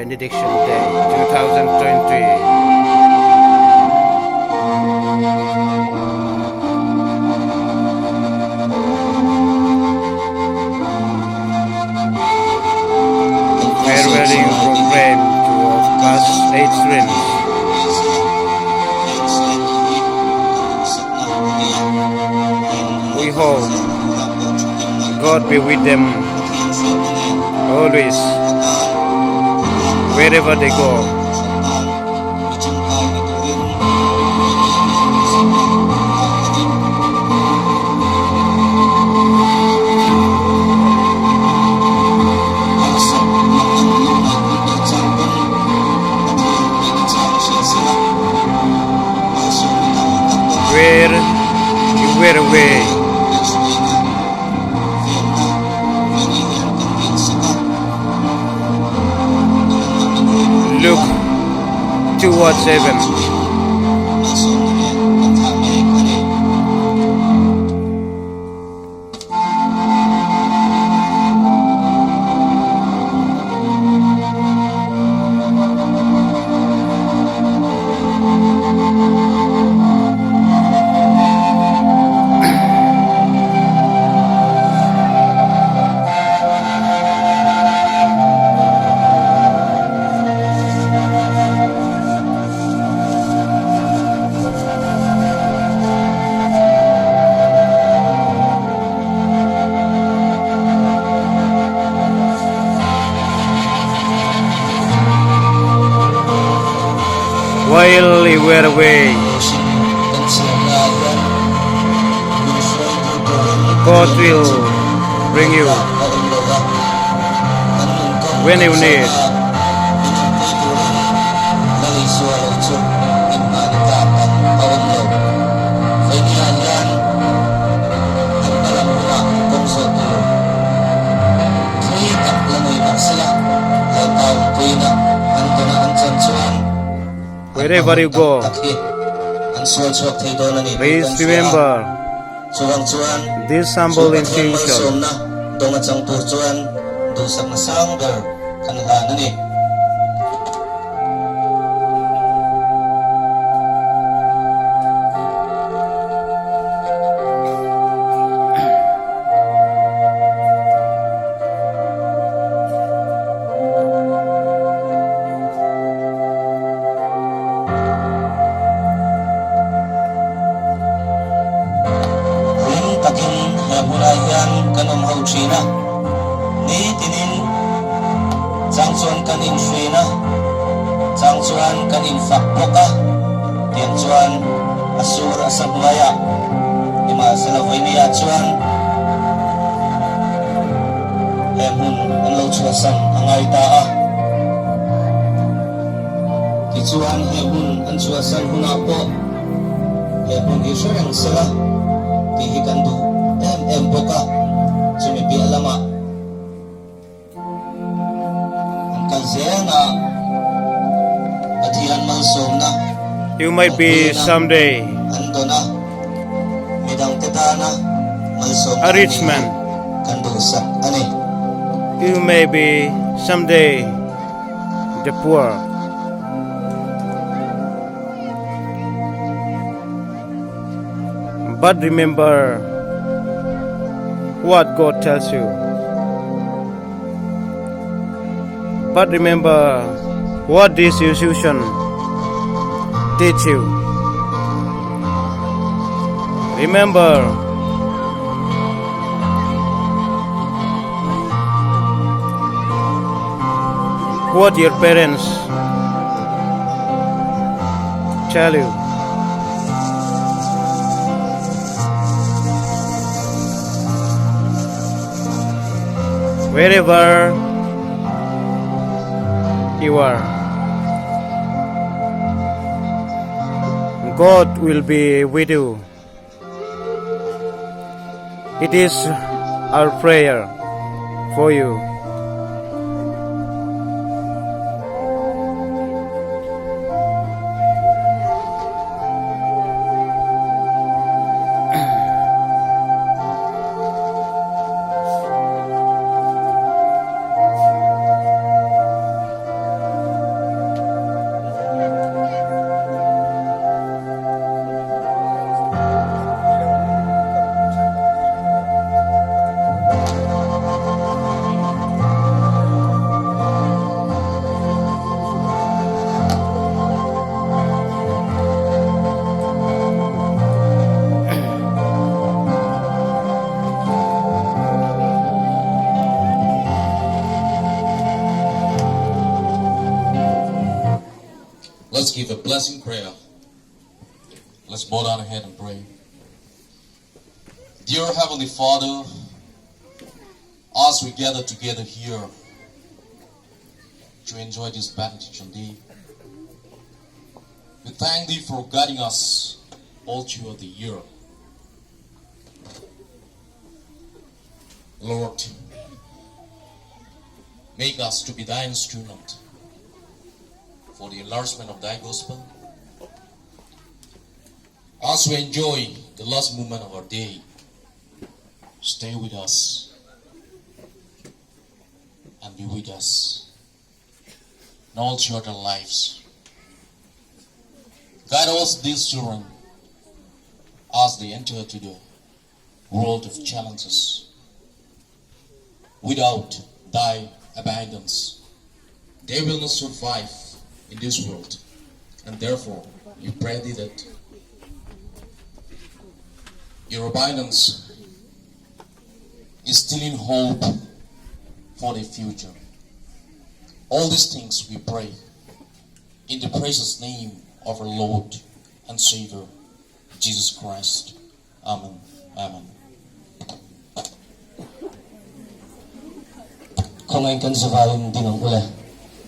Benediction Day 2020. Farewelling program to of class 8 students. We hope God be with them always, wherever they go. Where you were away. Look towards heaven. While you were away, God will bring you when you need. Wherever you go, please remember this humble intention. Hlim takin he hmunah hian kan awm ho thin a, nitinin chang chuan kan inhruin a, chang chuan kan infak bawk a, tiang chuan a sur a sa hnuaiah nimahsela vawinia chuan he hmun an lo chhuahsan a ngai ta a. Tichuan he hmun an chhuahsan hunah pawh he hmun hi hre reng sela tih hi kan duh em em bawk a, chumi piah lamah an kal zel a, Pathian malsawmna You might be awmpuina someday an dawn a, midangte tana malsawmna a rich an nih hi man. kan duhsak a ni. You may be someday the poor. But remember what God tells you. But remember what this institution teach you. Remember what your parents tell you. Wherever you are, God will be with you. It is our prayer for you. Let's give a blessing prayer. Let's bow down our head and pray. Dear Heavenly Father, as we gather together here to enjoy this benediction day, we thank Thee for guiding us all throughout the year. Lord, make us to be Thy instrument for the enlargement of Thy gospel. As we enjoy the last moment of our day, stay with us and be with us in all throughout our lives. Guide us these children as they enter to the world of challenges. Without thy abundance, they will not survive in this world. And therefore, we pray thee that your abundance is still in hope for the future. All these things we pray in the precious name of our Lord and Savior, Jesus Christ. Amen. Amen. Khawngaih kan zavaiin ding ang ule.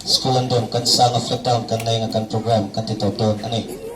School an dawn kan sang a flag down kan nei anga kan program kan ti tawp dawn a ni.